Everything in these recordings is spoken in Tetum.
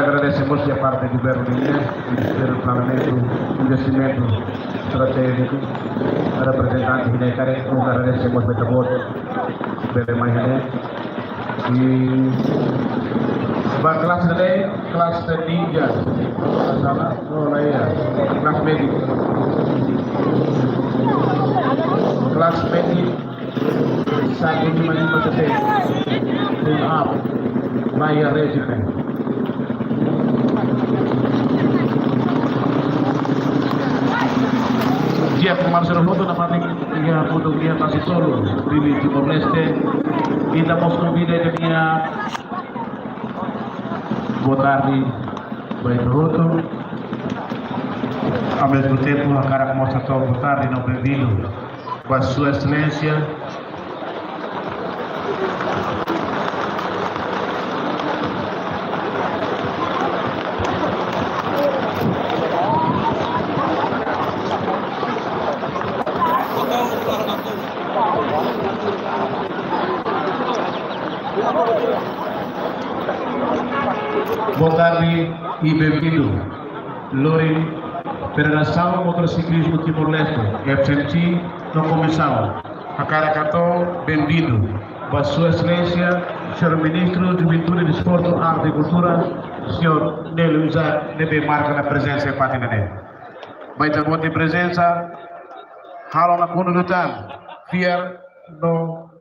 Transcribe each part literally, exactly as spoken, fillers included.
Agradese mós iha parte governu nian, Ministériu Planeamentu, Investimentu Estratéjiku, reprezentante ida-ne'e karik, agradese mós ba ita-boot bele mai iha ne'e. I ba klase ne'e, klase ninja. Sala, oh, la iha. Klase médiku. Klase médiku. Satu lima lima satu. Pull up. Bahia Regiment. Dia kemarin sudah foto dapat tiga foto dia kasih solo di Timor-Leste. Ita mós konvida dia. Boa tarde, ba ita hotu. Ao mesmo tempo, hakarak mós hato'o boa tarde no benvindu ba Sua Exelénsia. Boa tarde e bem-vindo. Lori Federasaun Motosiklismu Timor-Leste, F M T, no komisaun, hakarak hato'o benvindu ba Sua Exelénsia, Señór Ministru Juventude, Desportu, Arte e Kultura, Señór Nélio Isaac, ne'ebé marka ona prezensa iha fatin ne'e. Ba ita-boot nia prezensa, halo nakonu liután, fiar no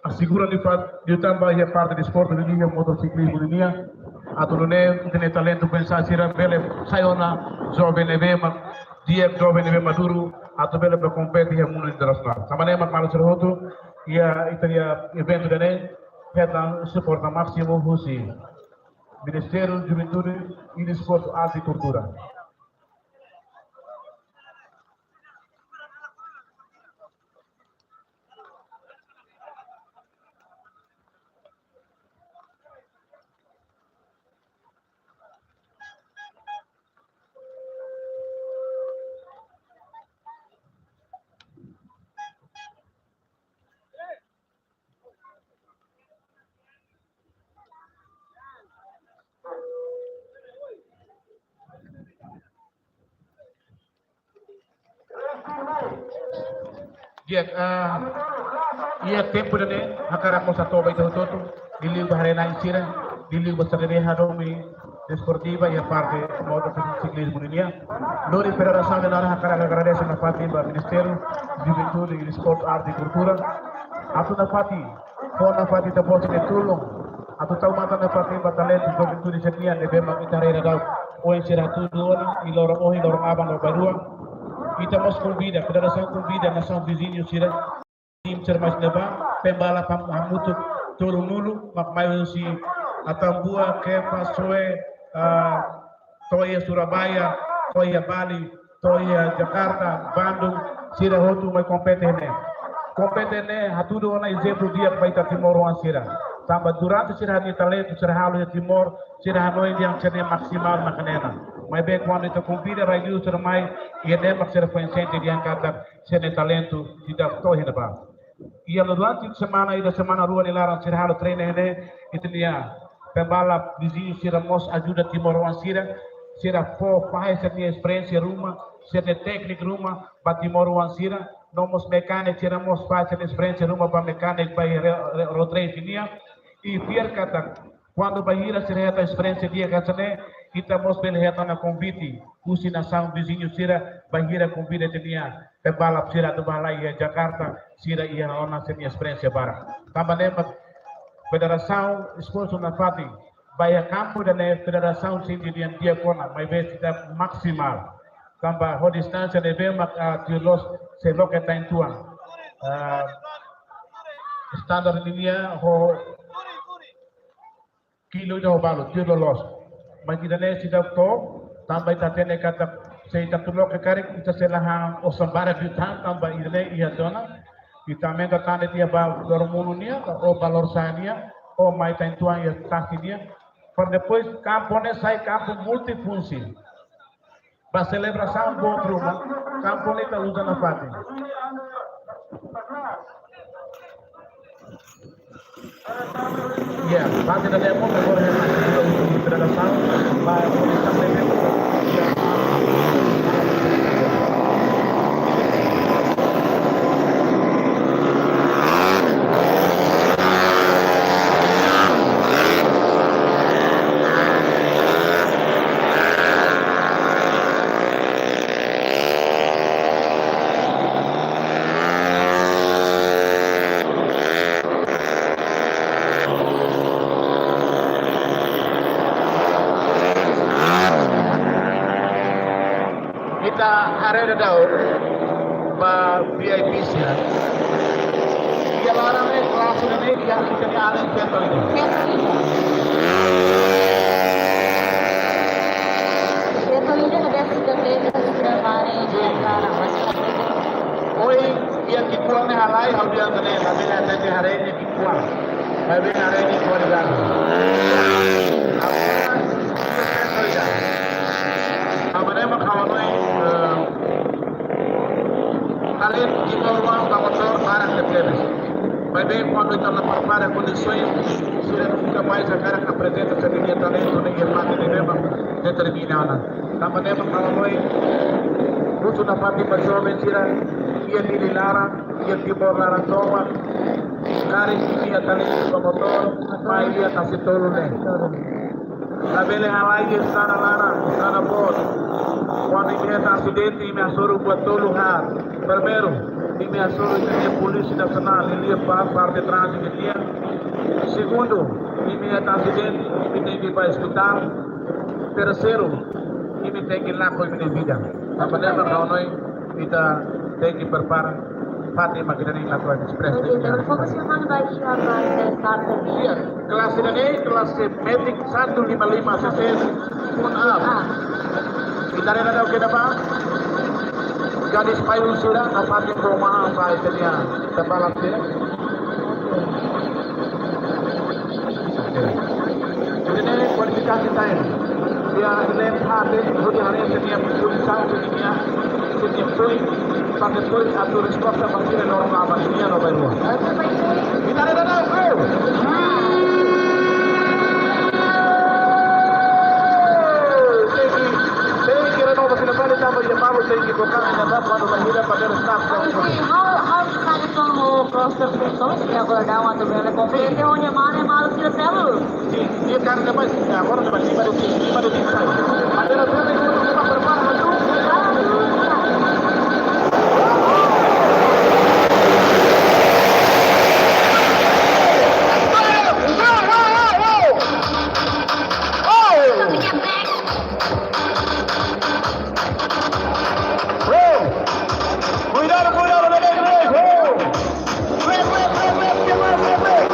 asegura liután, liután ba iha parte desportu nian, motosiklismu nian, atu nune'e ita-nia talentu foin-sa'e sira bele sai ona joven ne'ebé mak di'ak, joven ne'ebé maduru, atu bele bá kompete iha mundu internasionál. Tanba ne'e mak maluk sira hotu, iha ita-nia eventu ida-ne'e, hetan suporta másimu husi Ministériu Juventude i Desportu, Arte i Kultura. Di'ak, ah, iha tempu ida-ne'e, hakarak mós hato'o ba ita hotu-hotu, liuliu ba haree-na'in sira, liuliu ba sira ne'ebé hadomi desportiva iha parte motosiklismu nian. Lori federasaun nia laran hakarak agradese nafatin ba Ministériu Juventude i Desportu, Arte i Kultura. Atu nafatin, fó nafatin ita-boot nia tulun. Atu tau matan nafatin ba talentu juventude sira-nian ne'ebé mak ita haree daudaun. Ohin sira hatudu ona, i loron ohin, loron aban no bainrua. Ita mós konvida, federasaun konvida nasaun viziñu sira, tim sira mai ne'ebá, pembalap ham-, hamutuk tolunulu, mak mai husi Atambua, Kepa, Soe, ah, to'o iha Surabaya, to'o iha Bali, to'o iha Jakarta, Bandung, sira hotu mai kompete ne'e. Kompete ne'e hatudu ona ezemplu di'ak ba ita timoroan sira. Tanba durante sira-nia talentu sira halo iha Timor, sira hanoin dehan sira-nia maksimal mak ne'e ona. Maibé kuandu ita konvida rai-liur sira mai, iha ne'e mak sira foin sente dehan katak sira-nia talentu seidauk to'o iha ne'ebá. Iha durante semana ida, semana rua nia laran sira halo treinu ne'e, ita-nia pembalap viziñu sira mós ajuda timoroan sira, sira fó fahe sira-nia esperiénsia ruma, sira-nia tékniku ruma ba timoroan sira, no mós mekaniku sira mós fahe sira-nia esperiénsia ruma ba mekaniku ba re-, re-, road race nian, i fiar katak kuandu bainhira sira hetan esperiénsia di'ak hanesan ne'e, ita mós bele hetan ona konvite husi nasaun viziñu sira, bainhira konvida ita-nia pembalap sira atu bá halai iha Jakarta, sira iha ona sira-nia esperiénsia barak. Tanba ne'e mak federasaun esforsu nafatin, ba iha kampu ida-ne'e federasaun sente dehan di'ak ona, maibé seidauk maksimal. Tanba ho distánsia ne'ebé mak, ah, tuir loos sei loke tan tuan. Ah, standar nian ho kilu ida ho balu, tuir loloos. Maibé ida-ne'e seidauk to'o, tanba ita hatene katak se ita atu loke karik, ita sei la han osan barak liután, tanba ida-ne'e iha zona. Ita aumenta tan de'it iha ba loromonu nian, ou ba lorosa'e nian, ou mai tan tuan iha tasi nian. Para depois kampu ne'e sai kampu multifunsi. Ba selebrasaun boot ruma, kampu ne'e ita uza nafatin. Ya, parte ida-ne'e mós agora é mais federasaun. Ita haree daudaun ba V I P sira. Iha laran ne'e klase ne'e iha ita-nia alin Petro Líder. Petro Líder ne'ebé sudah bebas sudah mari jaga nama. Oi, iha ki'ikoan ne'e halai, ha'u dehan ne'e, tapi ne'e tete haree ne'e ki'ikoan. Maibé haree ne'e ki'ikoan ligadu. Tanba ne'e mak ha'u hanoin, eh, alin ki'ikoan ba motór barak tebetebes. Maibé kuandu ita la prepara kondisoens, sira nunka mais hakarak aprezenta sira-nia talentu ne'e iha fatin ne'ebé mak determina ona. Tanba ne'e mak ha'u hanoin, husu nafatin ba joven sira, iha Dili laran, iha Timor laran tomak, karik imi iha talentu ba motór, mai iha Tasi Tolu ne'e. Labele halai iha estrada laran, estrada boot. Kuandu imi hetan asidente, imi hasoru buat tolu haat. Primeiru, imi hasoru ita-nia Polísia Nasionál, nia lian ba parte tránzitu nian. Segundu, imi hetan asidente, imi tenke ba ospitál. Terseiru, imi tenke lakon imi-nia vida. Tanba ne'e mak ha'u hanoin ita tenke prepara fatin mak ita tenke lakon espresa. Oke, terus fokus yang mana bagi apa yang start tadi? Iya, kelas ini, kelas metik satu lima lima C C pun A. Ah. Ita haree daudaun ke depan. Gadis payung sira, nafatin boma apa itu dia? Tembalan sira. Jadi ne'e kualifikasi time. Iha left hand, hodi haree sira-nia posisaun, sira-nia, sira-nia poin, para depois atu resposta ba sira-nia norma ba sira-nia no bairua. Ita haree daudaun, go! Tenke, tenke renova sira fali tanba iha balu tenke troka, iha balu kuandu ba hira para start. How, how Satu tong ho cross the field, so sira agora dá uma tabela konfidente, onde mane malu sira selu. Sim, e o cara depois, agora depois, lima de cinco, lima de cinco sai. Bandeira verde, lima prepara, mas tu. Cuidado, cuidado, break, break, break. Break, break, break, break, break, break, break.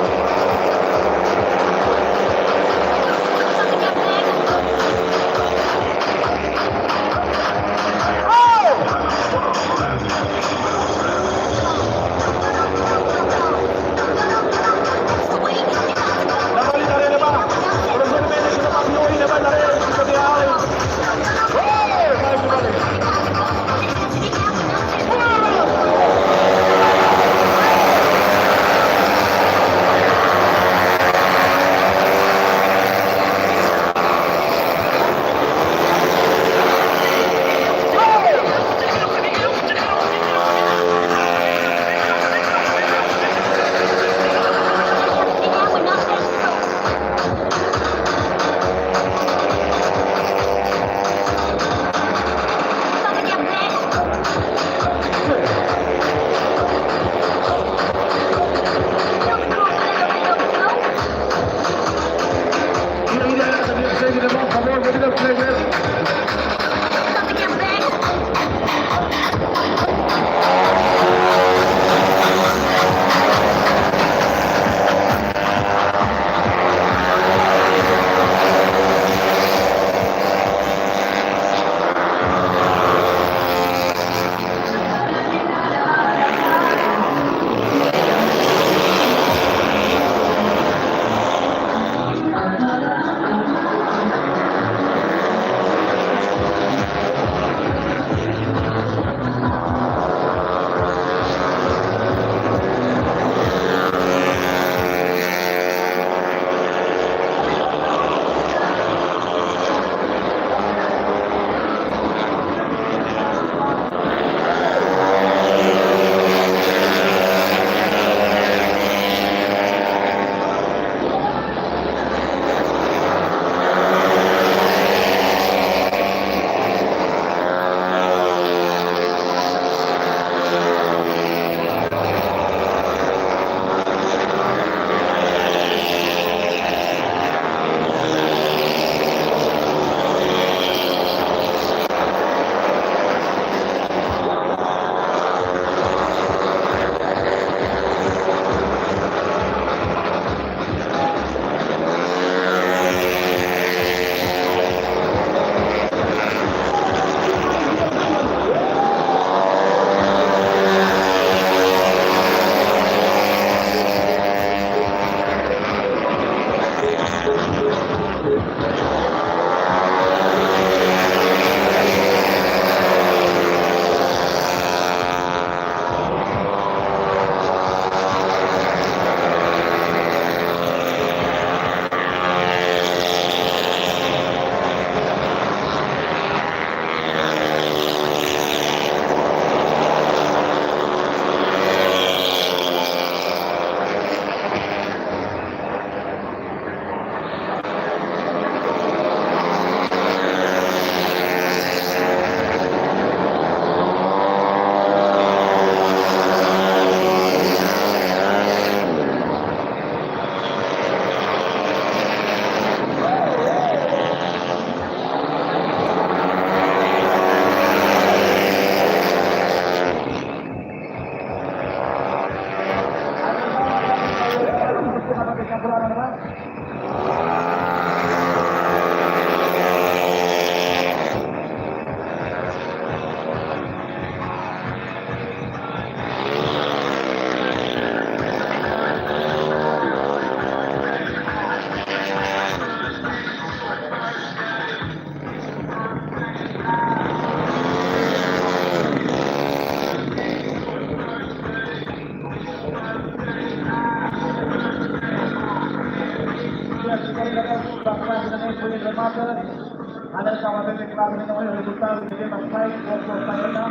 Ada sama bebek lagi dengan rezultadu di bebek baik, waktu saya,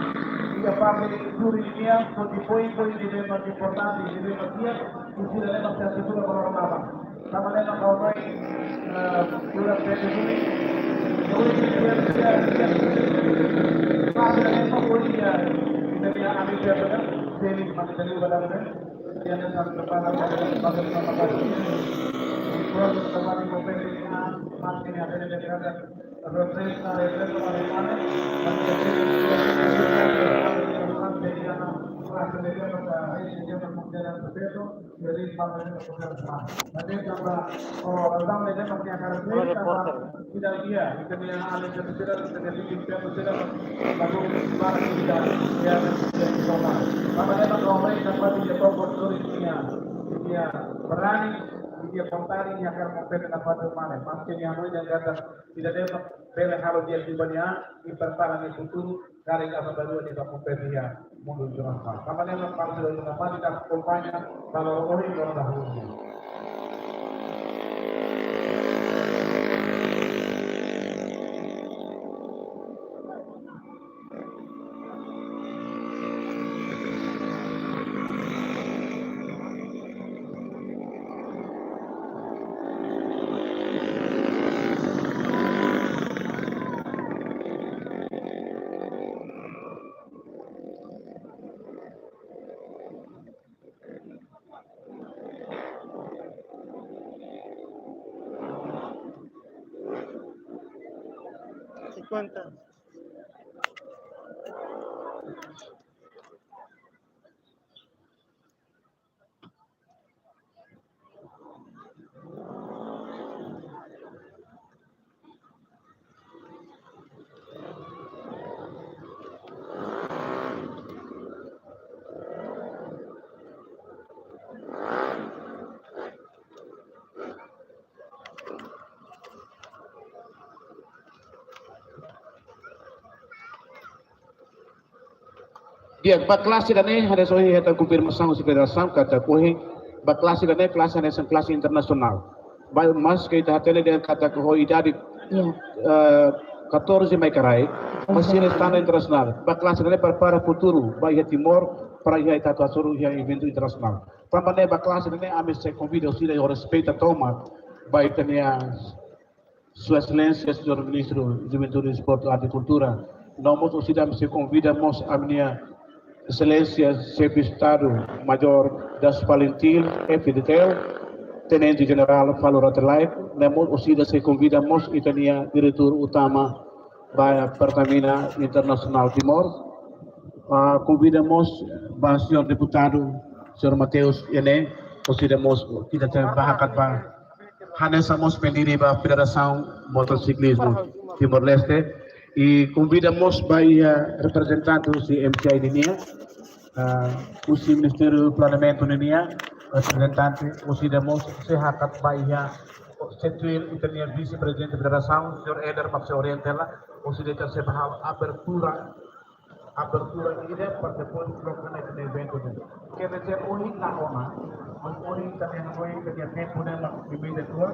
ia pakai duri dia, seperti poin-poin di bebek importante, di bebek dia, di sini ada masih ada dua orang lama. Sama dengan kau main, eh, dua P P duri. Duri dia, dia, dia, dia. Masih ada yang mau dia, kita dia ambil dia, dia, dia, dia, dia, dia, dia, dia, Reporter. Tidak, iya, kita punya ahli, kita tidak, kita tidak bikin, kita tidak lalu para kita, ya, kita tidak. Apa dia, kalau mereka dapat dia, kau kontrol dia, dia berani, dia kontari, dia akan mungkin dapat mana, makin yang mau dia kata, tidak ada bela kalau dia di banyak, di pertahanan itu tuh, karik apa baru dia dapat mungkin dia mundur jerah. Apa dia, kalau sudah dapat, kita akompaña, kalau orang orang dah. Cinquenta. Di'ak, ba klase ida-ne'e, hanesan ohin hetan konfirmasaun husi federasaun katak ohin, ba klase ida-ne'e, klase hanesan klase internasionál. Ba, maske ita hatene dehan katak ho idade, ya, eh, catorze mai kraik, oke, maibé sira standar internasionál. Ba klase ida-ne'e prepara futuru ba iha Timor, para iha ita atu hasoru iha eventu internasionál. Tanba ne'e ba klase ida-ne'e ami sei konvida, sira ho respeitu tomak ba ita-nia Sua Exelénsia Señór Ministru Juventude, Desportu, Arte i Kultura. No mós orsida ami sei konvida mós ami-nia Exelénsia Xefe Estadu Maiór das FALINTIL, F D T L, Tenente Jenerál Falur Rate Laek, no mós orsida sei konvida mós ita-nia Diretór Utama ba Pertamina Internasionál Timor. Ah, konvida mós ba señór deputadu, señór Mateus Ene, orsida mós ita tenke ba hakat ba hanesan mós pendiri ba Federasaun Motosiklismu Timor-Leste. I konvida mós ba iha reprezentante husi M C I nian, ah, husi Ministériu Planeamentu nian, reprezentante, orsida mós sei hakat ba iha, sei tuir ita-nia Vise-Prezidente Federasaun, señór Eder, mak sei orienta hela, orsida ita sei ba halo abertura abertura ida para depois troka na eventu ne'e. Quer dizer, ohin la ona, mas ohin também, ohin também tempu ne'e mak limite tua,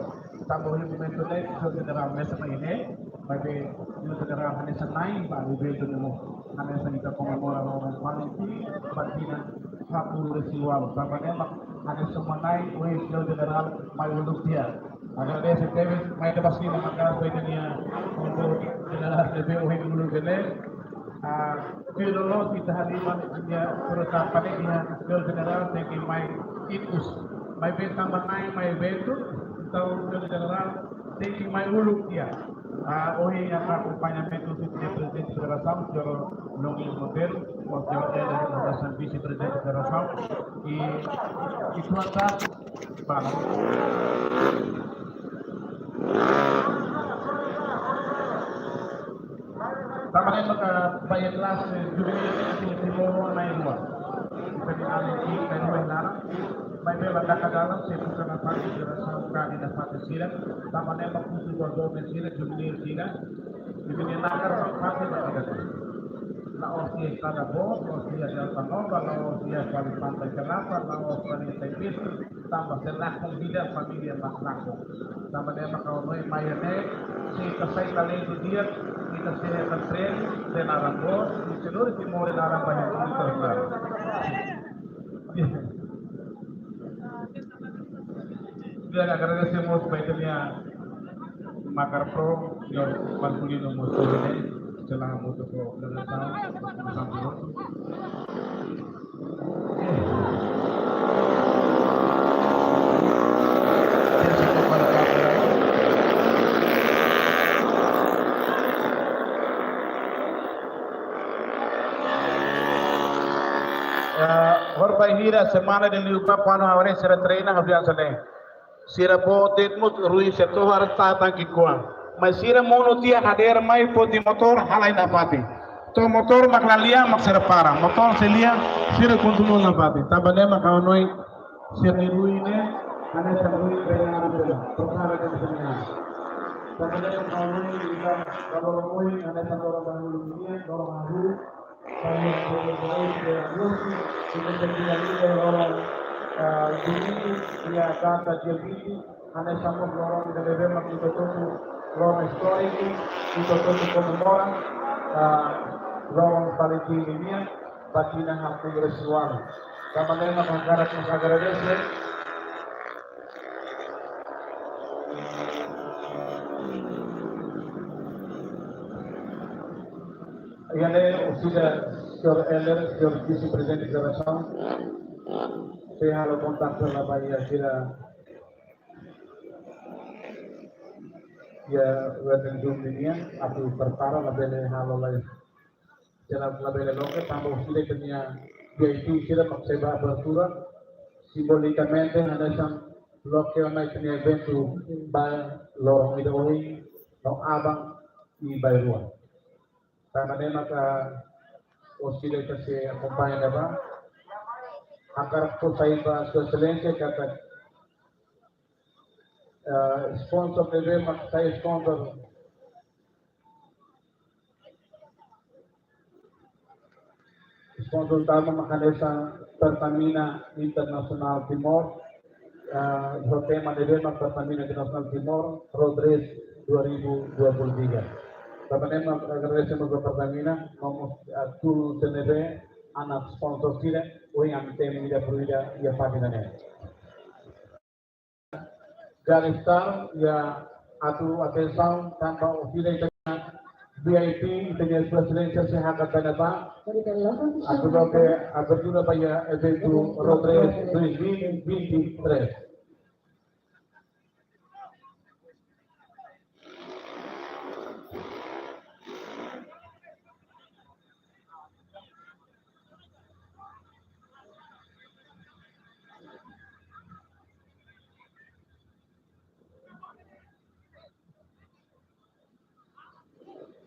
tanba ohin momentu ne'e, señór Jenerál mesak mai ne'e, maibé señór Jenerál hanesan na'in ba eventu ne'e, hanesan ita komemora loron FALINTIL, ba tinan haat-puluh-resin-ualu, tanba ne'e mak hanesan manai, ohin señór Jenerál mai uluk tiha. Agradese tebes, mai tebes sira maka, ba ita-nia, untuk Jenerál T V ohin uluk ne'e, ah, filolog ita halimar nia pertama ne'e, señór Jenerál tenke mai ikus. Maibé tanba na'in mai eventu, entaun señór Jenerál tenke mai uluk tiha. Ah, ohin iha akompañamentu husi Prezidente Federasaun, señór Longino Monteiro, ho señór Eder, hanesan Vise-Prezidente Federasaun, i, i kuandu, bala. Tanba ne'e maka ba iha klase juvenil ne'e, Timor na'in-rua. Ita-nia alin na'in-rua ne'e. Maibé la daka dalan, sei buka nafatin, jerasaun karik nafatin sira. Tanba ne'e mak husu ba joven sira, juvenil sira. Juvenil nakar mak fase ba ida-ne'e. La'ós iha Estrada Boot, la'ós iha Delta Nova, la'ós iha Vale Pantai Kelapa, la'ós iha Taipis. Tanba se lakon vida família mak lakon. Tanba ne'e mak ha'u hanoin mai ne'e, se ita sai talentu di'ak, ita sei hetan prémiu, se naran boot, i seluruh Timor naran banyak ita. Di'ak, agradese mós ba ita-nia Makar Pro, señór Marculino mós ne'e, selamat untuk organizasaun, sampai. Eh, horibainhira semana ida liubá, kuandu ha'u haree sira treina, ha'u dehan hanesan ne'e: sira boot de'it mós, ruin sira to'o haree tatan ki'ikoan. Mas sira monu tiha, hadeer mai, foti motór, halai nafatin. To'o motór mak la lian, mak sira para. Motór sei lian, sira kontinua nafatin. Tanba ne'e mak ha'u hanoin sira-nia ruin ne'e hanesan ruin treinadu tiha ona. Prepara ka sira-nia. Tanba ne'e mak ha'u hanoin ita, kalau ruin hanesan loron ba hulu nian, loron ba hulu. Kami yang berdoa, ya, Yesus, kita berdoa juga orang, eh, Domingo, ya, kata dia binti, hanesan mós loron ida ne'ebé mak ita hotu, loron istóriku, ita hotu komemora, eh, loron Valentin nian, ba tinan haat neen resin ualu. Tanba ne'e mak hakarak mós agradese. Iha ne'e, orsida señór Heller, señór Vise-Prezidente Federasaun, sei halo kontaktu lai ba iha sira, iha Wellington nian, atu prepara, labele halo lai, sira labele loke, tanba orsida ita-nia V I P sira mak sei ba abertura, simbolikamente hanesan loke ona ita-nia eventu ba loron ida ohin, no aban i bainrua. Tanba ne'e maka orsida ita sei akompaña ne'ebá. Hakarak fó sai ba Sua Exelénsia katak, eh, sponsor ne'ebé mak sai sponsor, sponsor utama mak hanesan Pertamina Internasionál Timor, eh, ho tema ne'ebé mak Pertamina Internasionál Timor Road Race dua ribu dua puluh tiga. Tanba ne'e mak agradese mós ba Pertamina, no mós, eh, tulun sira ne'ebé, anak sponsor sira, ohin ami temi ida por ida iha pájina ne'e. Garis Star, ya, atu atensaun, tanba orsida ita-nia V I P, ita-nia Sua Exelénsia sei hakat ba ne'ebá, atu loke abertura ba iha eventu Road Race dois mil e vinte e três.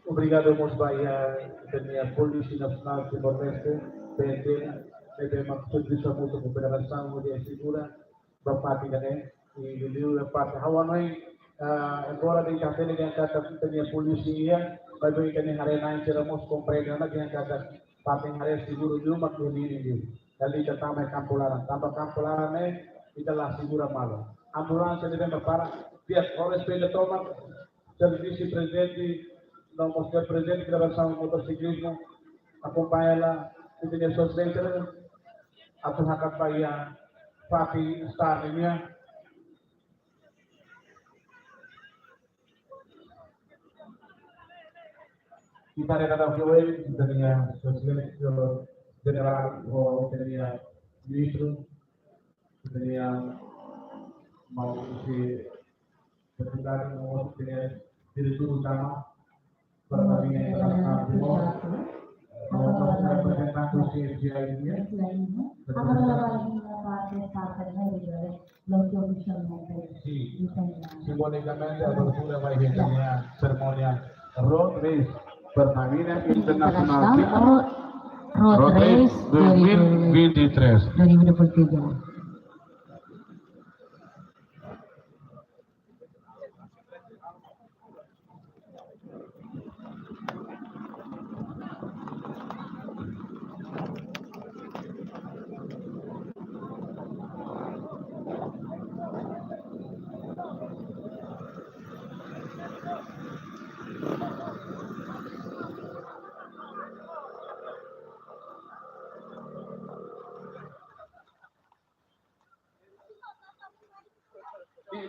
Obrigadu mós ba iha ita-nia Polísia Nasionál Timor-Leste, P N T, ne'ebé mak servisu hamutuk ho federasaun hodi asegura ba fatin ida-ne'e, i liuliu iha parte ha'u hanoin, ah, embora dehan katak ita-nia polísia iha, maibé ita-nia haree-na'in sira mós komprende ona dehan katak fatin haree seguru liu mak duni liu. Dala ita tama iha kampu laran, tanba kampu laran ne'e ita la asegura malu. Ambulánsia ne'ebé mak para, di'ak, ho respeitu tomak, señór Vise-Prezidente, no mós señór Prezidente Federasaun Motosiklismu, akompaña lai ita-nia Sua Exelénsia atu hakat ba iha fatin start nian. Ita haree katak ohin, ita-nia Sua Exelénsia Jenerál, ho ita-nia Ministru, ita-nia maun husi deputadu, no mós ita-nia diretór utama Pertamina Internasionál Timor, no mós reprezentante husi S G I nian. Sin, simbolikamente abertura ba iha ita-nia serimónia Road Race Pertamina Internasionál Timor, Road Race dois mil e vinte e três.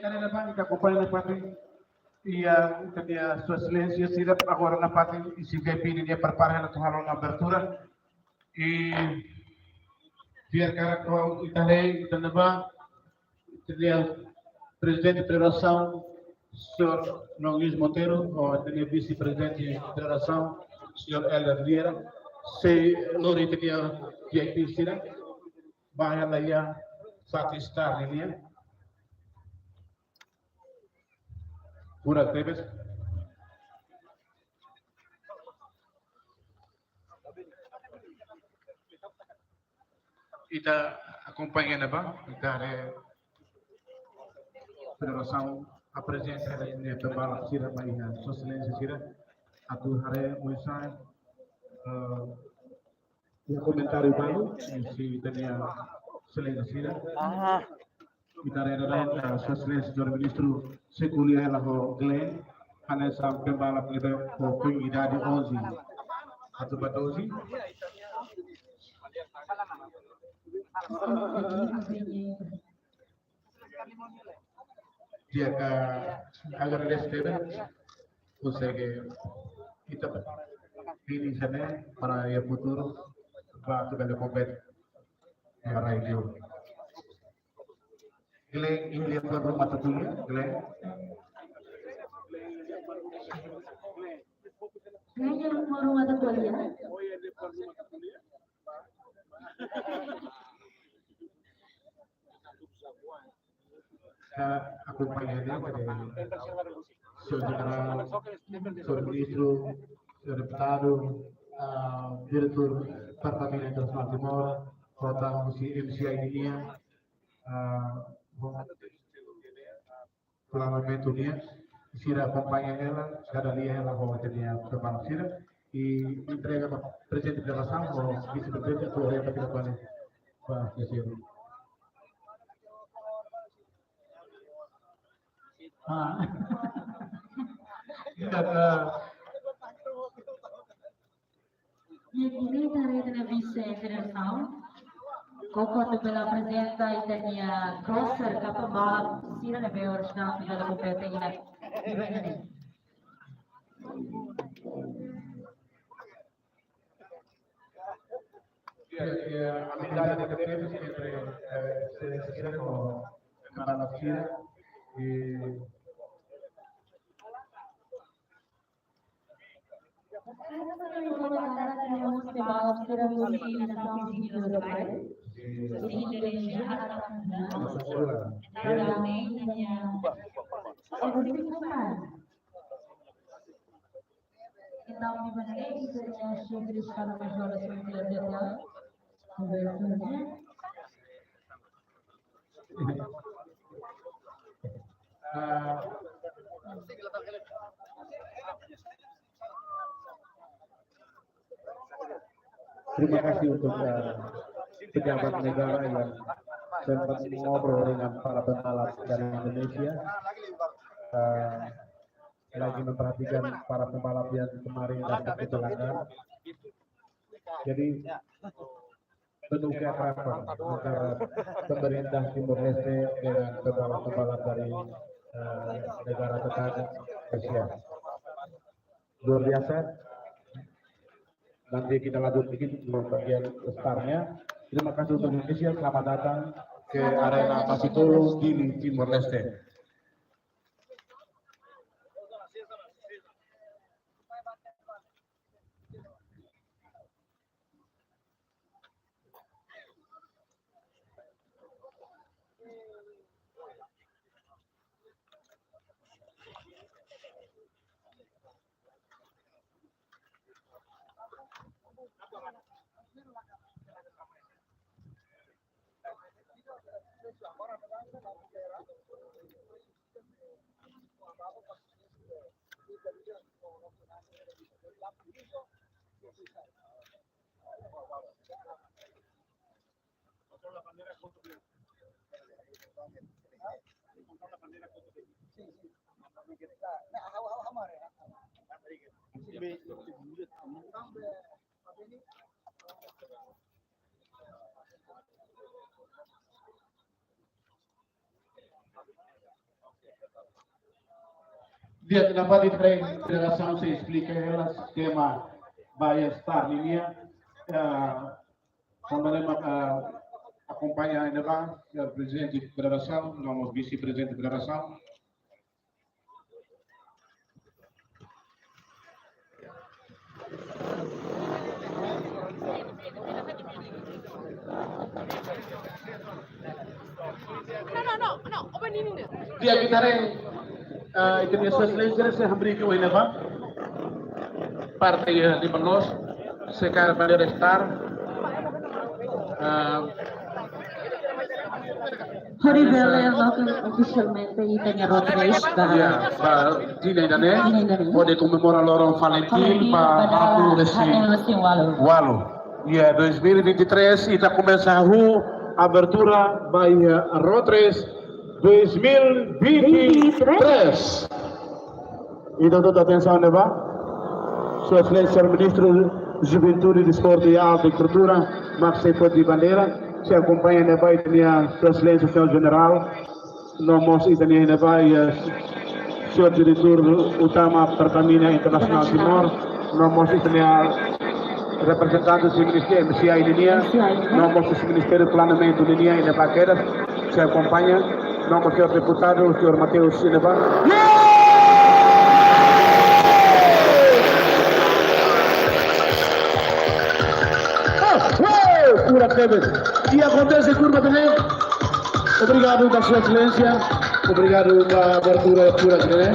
Ita akompaña nafatin, iha, ita-nia Sua Exelénsia sira agora nafatin, isin V I P nian prepara hela atu halo ona abertura. I biar karak ita haree, ita-nia ba, ita-nia Prezidente Federasaun, Señór Nogueira Monteiro, ho ita-nia Vise-Prezidente Federasaun, Señór Helder Vieira, sei lori ita-nia V I P sira ba hela iha satu star nian. Furak tebes. Ita akompaña ne'ebá, ita haree Federasaun aprezenta hela nia pembalap sira ba iha Sua Exelénsia sira. Atu haree oinsá, eh, iha komentáriu balu husi ita-nia Sua Exelénsia sira. Ita haree daudaun, eh, Sua Exelénsia Señór Ministru sei ko'alia hela ho Glenn, hanesan pembalap ne'ebé ho poin idade onze atu ba doze. Di'ak, agradese tebes, konsege ita pilih sana para iha futuru ba atu bele kompete iha rai liur. Glenn, Glenn Ilya Perlu Matakulia, Glenn. Glenn Ilya Perlu Matakulia. Ita akompaña hela, eh, Señór Jenerál, Señór Ministru, Señór Deputadu, ah, Diretór Pertamina Internasionál Timor, ho tan husi M C I nian, ah, planeamentu nian, sira akompaña hela, dada lia hela ho ita-nia pembalap sira, i entrega ba Prezidente Federasaun ho Vise-Prezidente atu orienta fila fali ba sira. Ah. Ita, eh, Iha kini ita haree ita-nia Vise Federasaun, koko atu bele aprezenta ita-nia crosser ka pembalap sira ne'ebé orijinál atu bele kompete iha event ne'e. Ya, ya, amizade ke temos entre, eh, sira, sira ho pembalap sira, i Entaun, di mana ita-nia xefe de Estadu-Maiór da Polísia Militar, terima kasih untuk, eh, pejabat negara yang sempat mengobrol dengan para pembalap dari Indonesia. Eh, lagi memperhatikan para pembalap yang kemarin dapat kecelakaan. Jadi, penuh keakraban antara pemerintah Timor Leste dengan pembalap-pembalap dari, eh, negara tetangga Asia. Luar biasa. Nanti kita lanjut sedikit untuk bagian startnya. Terima kasih untuk Indonesia. Selamat datang ke Arena Pasitolu, Dili, Timor Leste. Di'ak, iha parte federasaun sei esplika hela sistema ba iha Star nian. Eh, tanba ne'e mak, eh, akompaña iha ne'ebá, eh, prezidente federasaun, no mós vise-prezidente federasaun. Di'ak, ita haree, eh, ita-nia Sua Exelénsia sei hamriik iha ne'ebá. Parte, eh, liman loos, sei kaer bandeira Star. Eh, Hodi bele loke ofisialmente ita-nia road race ba. Ya, ba tinan ida-ne'e. Tinan ida-ne'e. Hodi komemora loron Falintil, Falintil ba, ba dala haat nulu resin, haat nulu resin ualu. Ualu. Ya, dois mil e vinte e três, ita komesa hahú abertura ba iha road race dois mil e vinte e três. Entaun, toda atensaun ne'ebá. Sua Exelénsia Ministru Juventude, Desportu i Arte i Kultura, mak sei foti bandeira, sei akompaña iha ne'ebá ita-nia Sua Exelénsia Señór Jenerál, no mós ita-nia iha ne'ebá, eh, Señór Diretór Utama Pertamina Internasionál Timor, no mós ita-nia reprezentante husi Ministériu M C I nian, M C I nian, no mós husi Ministériu Planeamentu nian, iha ne'ebá kedas, sei akompaña, no mós señór deputadu, señór Mateus iha ne'ebá. Pura tebes. I akontese kurba também. Obrigadu ba Sua Exelénsia. Obrigadu ba abertura pura também.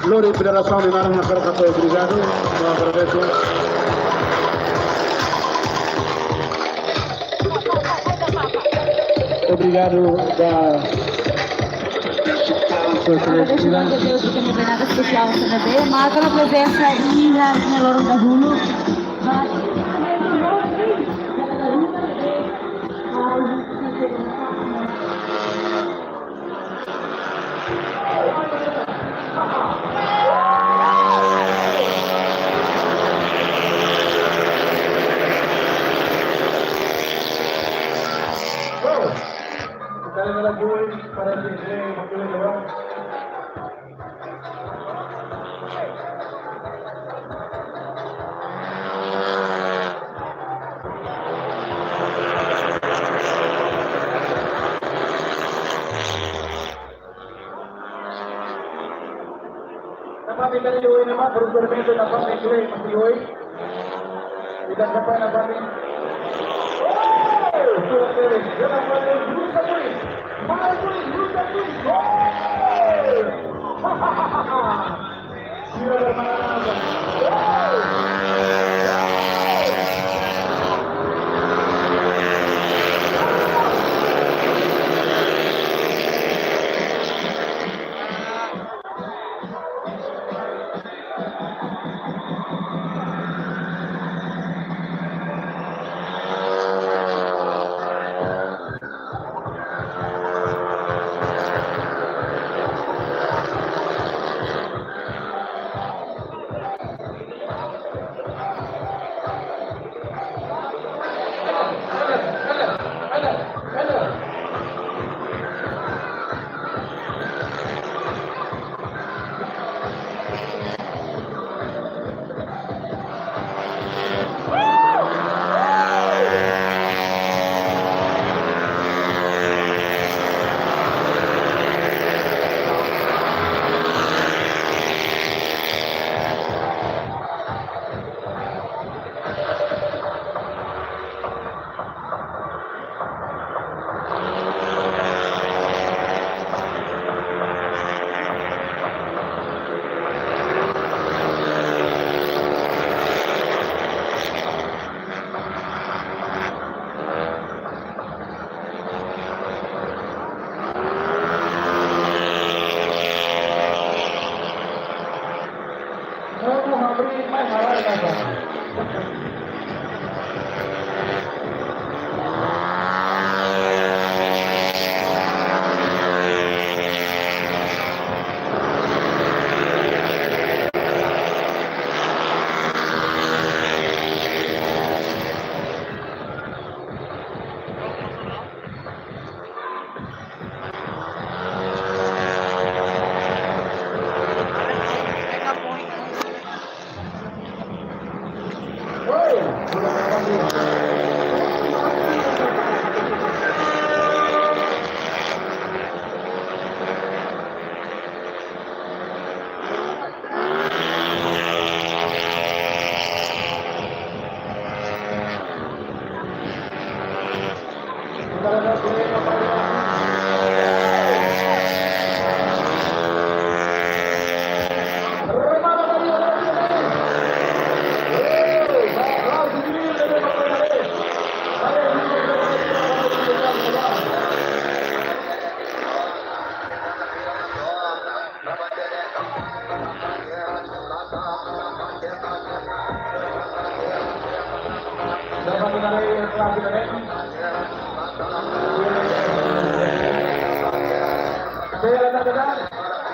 Lori federasaun nia naran hakarak hato'o obrigadu, no agradese. Obrigadu ba Sua Exelénsia. Agradese ba Deus, ita-nia bainaka espesiál C N B, marka prezensa iha, iha loron dahuluk. Nafatin, ita-nia oin ne'e mak, produtor band, nafatin, ita-nia oin. Ita-nia oin, nafatin. Oh, sudah beres. Jangan pada lupa, please. Mari, please, lupa, please. Oh! Sira bermain apa? Oh!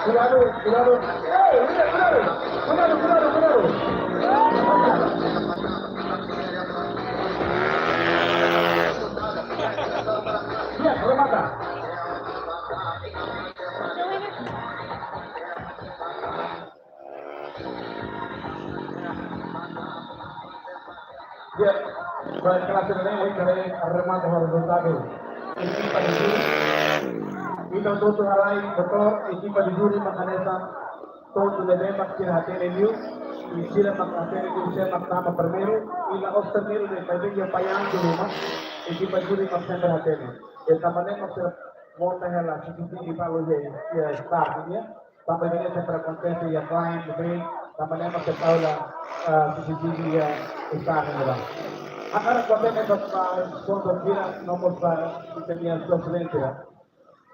Cuidado, cuidado. Ei, cuidado, cuidado. Cuidado, cuidado, cuidado. Ya, remata. Ya, ba klase ne'e, ita haree remata ho rezultadu. Ekipa de júri, ita hotu-hotu halai, doutór, ekipa de júri mak hanesan tontu ne'ebé mak sira hatene liu, i sira mak hatene liu sé mak tama primeiru, i la'ós primeiru de'it, maibé iha payang de ruma, ekipa júri mak sempre hatene. I tanba ne'e mak sira monta hela C C T V balu iha, iha start nian. Tanba ne'e sempre akontese iha klaim ne'ebé, tanba ne'e mak sira tau hela, ah, C C T V iha start ne'ebá. Agora kontente ba, ba sponsor sira, no mós ba ita-nia sua frente,